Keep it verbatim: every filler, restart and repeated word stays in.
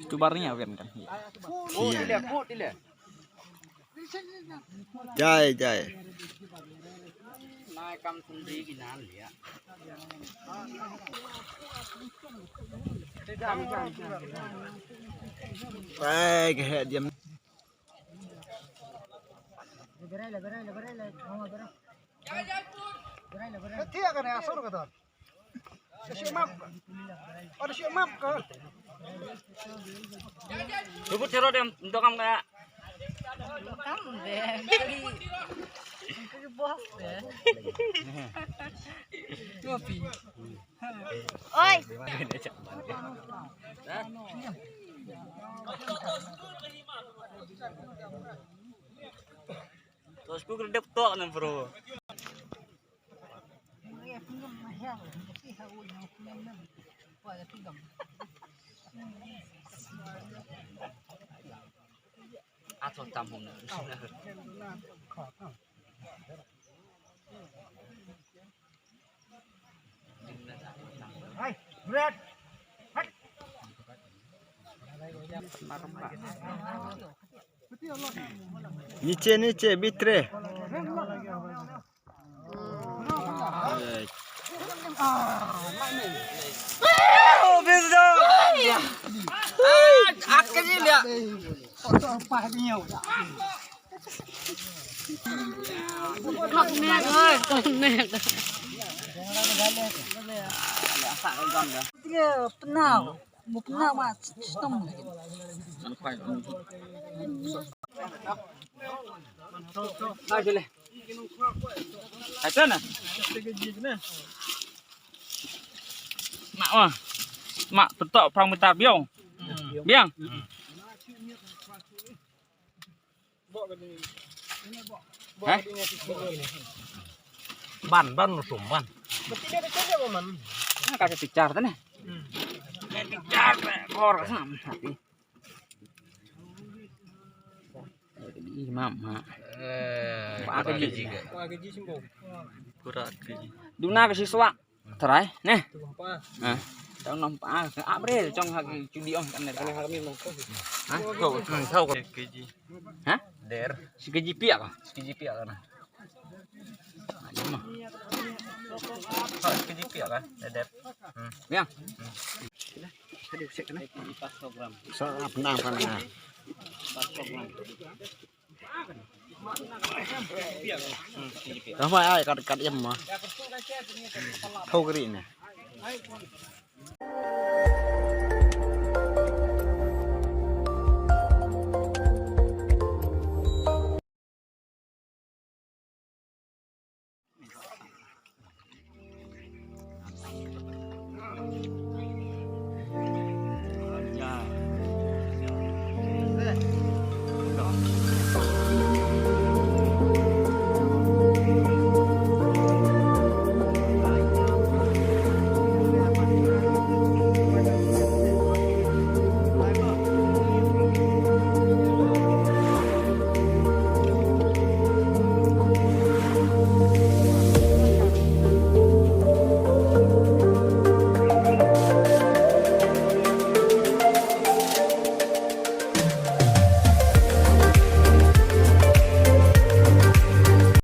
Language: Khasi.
Tubar ni awen kan. Jai, jai. Ai, ka heh diam. Ka thiah kane asur ka don. Ka shu map ka. Oh, ka shu map ka. Rubut sero dem, untuk kam kaya. Kam deh. Kali. Kali bos deh. Ngopi. Oi. Terus ku kena dep tok nan, bro. Atau tamu. Hai, berat. Hai. Niche, niche, bitre. Penau. Mu penau ma sistem. Hai, jale. Hai, sana. Mak, wah. Mak, petok prang bentar, biang. Biang. Hah? Ban, ban, sum, ban. Ka sa tichar ta ne. Tichar, kor ka sa, hati. Ih, mam, ha. Eh, ba ka ji. Ba ka ji simbo. Pura ka ji. Duna ka siswa. Trai, ne. Tu nampak. Ha. Tau nampak. Abre, chong ha ki chudi ong kan ne. Kena ha kami mangkok. Ha? Kau, hmm, kau, kau. K G. Ha? Der. Si K G piak ka? Si K G piak ka na. Ayo mah. Kau si K G piak ka? Der. Hmm. Ya. Tadi usik kena. Empat ratus gram. So, apa nang, apa nang? Empat ratus gram. Tah mai ai kat kat yam ma. Thau kri ne.